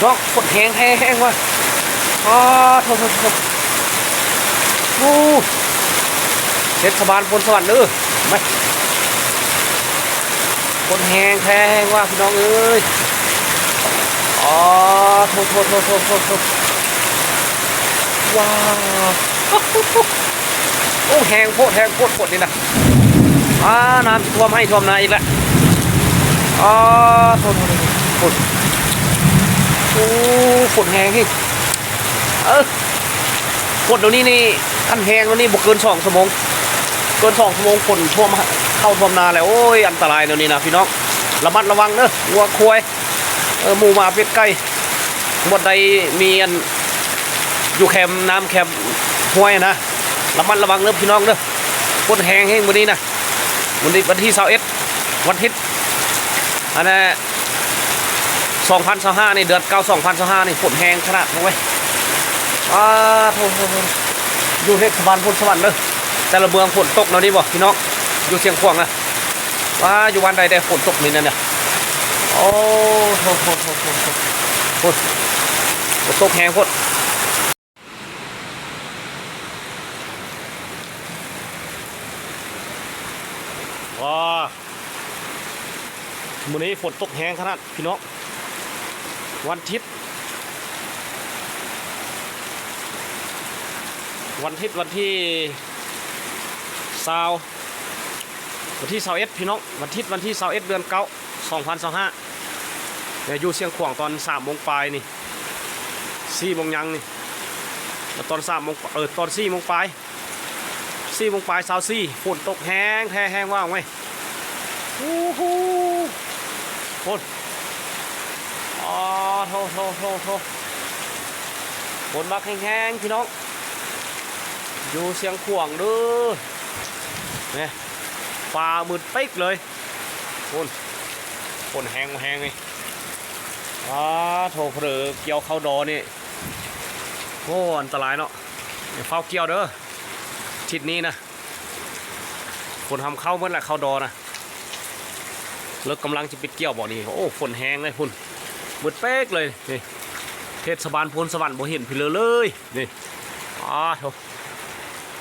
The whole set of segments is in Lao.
ເນາະ ຝົນແຮງແທ້ແຮງວ່າ ອ້າ ໂທ້ໆ ໂອ້ ເທດສະບານໂພນສະຫວັນເດີ ມາ ຝົນແຮງແທ້ແຮງວ່າ ພີ່ນ້ອງເອີຍ ອ້າ ໂທ້ໆ ວ້າວ ໂອ້ ແຮງໂພດ ແຮງໂພດ ຝົນນີ້ນະ ອ້າ ນ້ຳຖ້ວມໄຮ່ຖ້ວມນາອີກແລ້ວ ອ້າ ໂທ້ໆ ໂທ້ໆ ໂອ້ ຝົນແຮງອີກ ເອີ ຝົນດຽວນີ້ນີ້ ຄັນແຮງດຽວນີ້ບໍ່ເກີນສອງຊົ່ວໂມງ ເກີນສອງຊົ່ວໂມງ ຝົນຖ້ວມເຂົ້າຖ້ວມນາແລ້ວ ໂອ້ຍ ອັນຕະລາຍດຽວນີ້ນະ ພີ່ນ້ອງ ລະມັດລະວັງເດີ ງົວຄວາຍ ເອີ ໝູໝາເປັດໄກ່ ບ່ອນໃດມີອັນ ຢູ່ແຄມນ້ຳແຄມຫ້ວຍນະ ລະມັດລະວັງເດີພີ່ນ້ອງເດີ ຝົນແຮງແຮງມື້ນີ້ນະ ມື້ນີ້ວັນທີຊາວເອັດ ວັນທິດ ອັນນະ ສອງພັນຊາວຫ້ານີ້ ເດືອນເກົ້າ ສອງພັນຊາວຫ້ານີ້ ຝົນແຮງຂະໜາດ ໂອ້ຍ ອ້າ ໂທ້ໆ ຢູ່ເທດສະບານໂພນສະຫວັນເດີ ແຕ່ລະເມືອງຝົນຕົກແນວນີ້ບໍ່ ພີ່ນ້ອງ ຢູ່ຊຽງຂວາງນະ ວ້າ ຢູ່ບ້ານໃດແດ່ຝົນຕົກນີ້ນະ ໂອ້ ໂທ້ໆ ໂທ້ ຝົນຕົກແຮງໂພດ ວ້າ ມື້ນີ້ຝົນຕົກແຮງຂະໜາດ ພີ່ນ້ອງ ວັນທິດ ວັນທິດ ວັນທີຊາວ ວັນທີຊາວເອັດ ພີ່ນ້ອງ ວັນທິດ ວັນທີຊາວເອັດ ເດືອນເກົ້າ ສອງພັນຊາວຫ້າ ແລ້ວຢູ່ຊຽງຂວາງຕອນສາມໂມງປາຍນີ້ ສີ່ໂມງຍັງນີ້ ແລ້ວຕອນສາມໂມງ ເອີ ຕອນສີ່ໂມງປາຍ ສີ່ໂມງປາຍຊາວສີ່ ຝົນຕົກແຮງແທ້ແຮງວ່າເວີຍ ໂອ້ໂຫ ໂພດ ອ້າ ໂທ້ໆ ໂທ້ໆ ຝົນບັກແຮງໆ ພີ່ນ້ອງ ຢູ່ຊຽງຂວາງເດີ ນີ້ ຟ້າມືດປິກເລີຍ ໂອ້ ຝົນແຮງແຮງນີ້ ອ້າ ໂທ້ ເຜີກ່ຽວເຂົ້າດໍນີ້ ໂອ້ ອັນຕະລາຍເນາະ ຢ່າຟ້າວກ່ຽວເດີ ທິດນີ້ນະ ຝົນທຳເຂົ້າໝົດແຫຼະ ເຂົ້າດໍນະ ເລີກກຳລັງຈະປິດກ່ຽວບໍ່ນີ້ ໂອ້ ຝົນແຮງເລີຍພຸ້ນ ມືດປິກເລີຍນີ້ ເທດສະບານໂພນສະຫວັນບໍ່ເຫັນພີເລີເລີຍນີ້ ອ້າ ໂທ້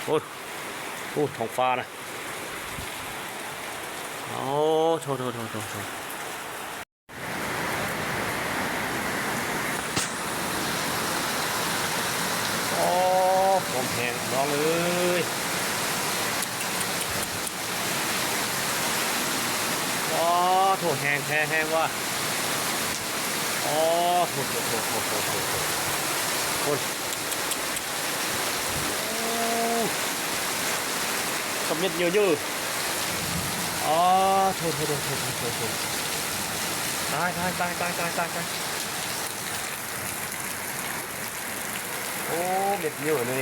ໂອ້ ໂອ້ ທ້ອງຟ້ານະ ໂອ້ ໂທ້ໆໆໆໆ. ໂອ້ ຄວາມແຮງນ້ອງເອີຍ ໂອ້ ໂທ້ ແຮງແທ້ແຮງວ່າ ໂອ້ ໂທ້ໆໆໆ ໂອ້ຍ ໂອ້ ສະເມັດເຍີໆ ອໍ ໂທ້ໆໆ ຕາຍໆໆໆໆ ໂອ້ ເມັດເຍີນີ້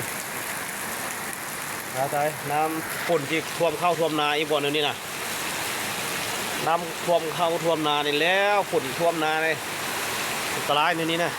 ຕາຍໆ ນ້ຳຝົນຊິຖ້ວມເຂົ້າຖ້ວມນາອີກບໍ່ແນວນີ້ນະ ນ້ຳຖ້ວມເຂົ້າຖ້ວມນານີ້ແລ້ວ ຝົນຖ້ວມນານີ້ ອັນຕະລາຍແນວນີ້ນະ.